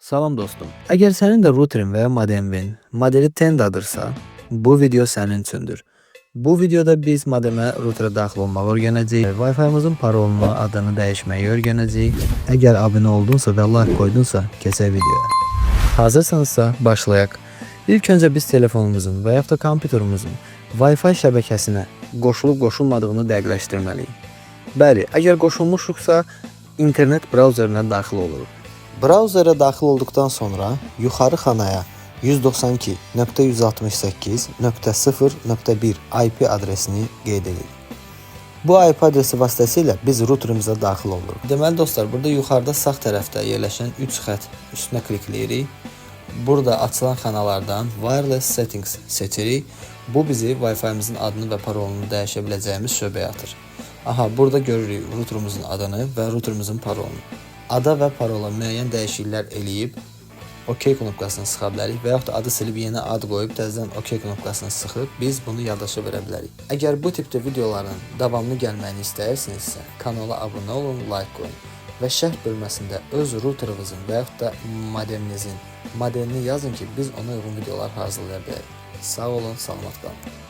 Salam dostum. Əgər sənin də routerin və ya modemin modeli Tenda'dırsa, bu video sənin üçündür. Bu videoda biz modemə, routerə daxil olmağı öyrənəcəyik. Wi-Fi-mızın parolunu, adını dəyişməyi öyrənəcəyik. Əgər abunə oldunsa və like qoydunsa, keçək videoya. Hazırsanızsa başlayaq. İlk öncə biz telefonumuzun və yaxud da kompüterimizin Wi-Fi şəbəkəsinə qoşulub qoşulmadığını dəqiqləşdirməliyik. Bəli, əgər qoşulmuşuqsa, internet brauzerinə daxil oluruq. Brauzerə daxil olduqdan sonra yuxarı xanaya 192.168.0.1 IP adresini qeyd edirik. Bu IP adresi vasitəsilə biz routerimizə daxil oluruq. Deməli dostlar, burada yuxarıda sağ tərəfdə yerləşən 3 xətt üstünə klikləyirik. Burada açılan xanalardan Wireless Settings seçirik. Bu bizi Wi-Fi-mizin adını və parolunu dəyişə biləcəyimiz şöbəyə atır. Aha, burada görürük routerumuzun adını və routerumuzun parolunu. Ada və parola müəyyən dəyişikliklər eləyib OK knopkasını sıxa bilərik və yaxud da adı silib yeni ad qoyub təzədən OK knopkasını sıxıb biz bunu yaddaşa verə bilərik. Əgər bu tipdə videoların davamlı gəlməyini istəyirsinizsə, kanala abunə olun, like qoyun və şərh bölməsində öz routerınızın və yaxud da modeminizin modelini yazın ki, biz ona uyğun videolar hazırlaya bilərək. Sağ olun, salamat qalın.